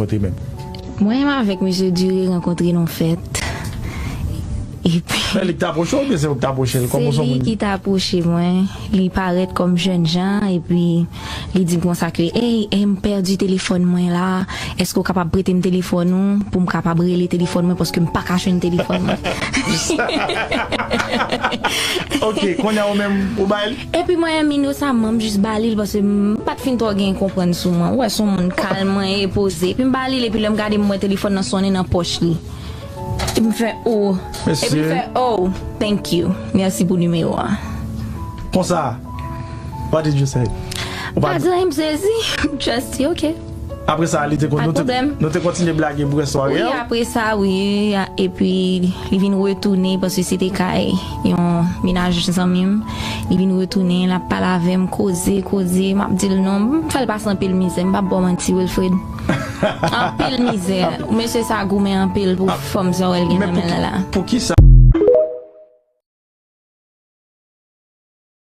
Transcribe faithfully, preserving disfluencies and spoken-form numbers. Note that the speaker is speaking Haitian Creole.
rankontre menm? Mwen menm avèk Mesye Duré rankontre nan yon fèt. Epi, Men li ki t apwoche w oubyen se ou ki t apwoche l? Se li ki t apwoche mwen. Li parèt kòm jènjan, epi li di m konsa ke, "Ey, ey, m pèdi telefòn mwen la. Èske w kapab prete m telefòn ou pou m kapab rele telefòn mwen, paske m pa ka jwenn telefòn mwen?" Ok, kounye a ou menm, ou bay li? Epi mwen menm inosaman, m jis ba li l, paske m pa t fin twò gen konprann sou mwen. Ou wè, se yon moun kalm, mwen e poze. Epi m ba li l, epi lè m gade, m wè telefòn nan sonnen nan pòch li. Epi m fè, "Oh." Epi l fè, "Oh, thank you. Mèsi pou nimewo a." Konsa, what did you say? Ou pa Pa di anyen, m sezi. Just di, "Ok." Apre sa, li te kon- Pa nou te- pwoblèm. Nou te kontinye blage pou rès sware Wi, a? Apre sa, wi. Epi, li vin retounen, paske se te kay yon mennaj zanmi m. Li vin retounen, l ap pale avè m, koze, koze. M ap di l non. M fè l pase anpil mizè. M p ap ba w manti, Wilfred. Anpil mizè. Mesye sa goumen anpil pou fanm sa w wè l gen nan men l la. Poukisa